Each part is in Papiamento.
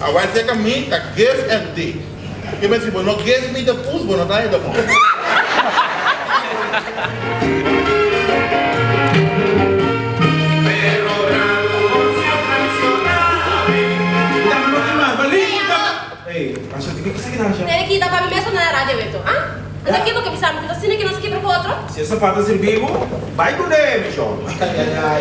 Awor serka mi ta give and take. Ke men si bo no give mi de pus, bo no ta haya de mos. Tere kita pa mi mes pa na radio eto, ah? Anto ki bo ke bisa mi ku ta asina ke nos kibra ku otro? Si e sapato sirbi bo, bai ku ne, mi shon.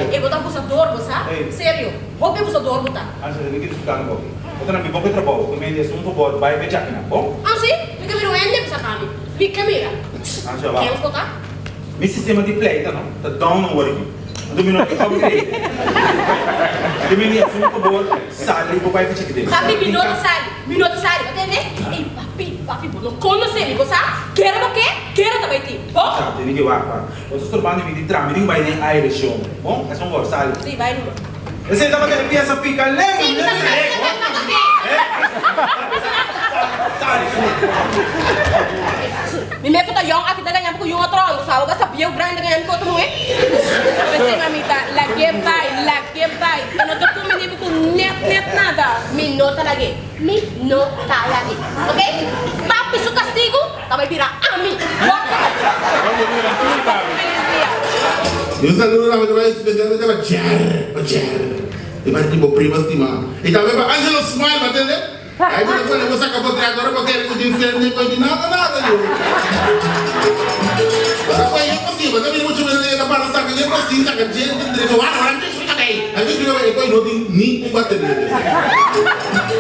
E bo ta abusador bo sa? Serio, hopi abusador bo ta. Ansha, mi ke diskutá ku bo. Bo ta na mi boka e trabou, ku mi esun fabor bai fe djakinan, bon? Ah si? Mi ke mira un hende bisa pa mi. Mi ke mira. Ansha, wak. Kens bo ta? Mi sistema di pleita no ta down awor aki. Anto mi no ke upgrade. Te mi esun fabor sali bo bai fe djakiden. Papi, mi no ta sali. Mi no ta sali, bo tende? Ey, papi, papi, bo no konosé mi, bo sa? Kere bo ke, kere ta bai tin, bo? Sa, tene ke wak, wak. Bo ta storbando mi di tra, mi tin ku bai den aire shon. Bon, esun fabor, sali. Si, bai numa. Esei tabata e piesa pika lengua. Si, mi sa ku ta pika lengua. Sali. Mi me ku ta yòn aki ta gaña bo ku yun otro hòmber, sa bo basta bieu grandi gaña mi ku otro muhé? P'esei mamita, lag'é bai, lag'é bai. E no ta kumbiní bo ku nèt nèt nada. Mi no ta lag'é, mi no ta lag'é, ok? Papi su kastigu ta bai bira ami. Felis dia. Mi un saludo tambe ta bai especialmente pa Jer, pa Jer, di parti di bo prima stima. I tambe pa Angelo Smile, bo a tende? Ai bo ta pone bo saca bo tractor pa kere cu tin sende cu tin nada nada yu. Bo ta pone yen cosí, bo ta mira mucho menos yen ta para saca yen cosí, saca djente drecha, wara wara, ai cu splica bay, e coi no tin ni un bateria.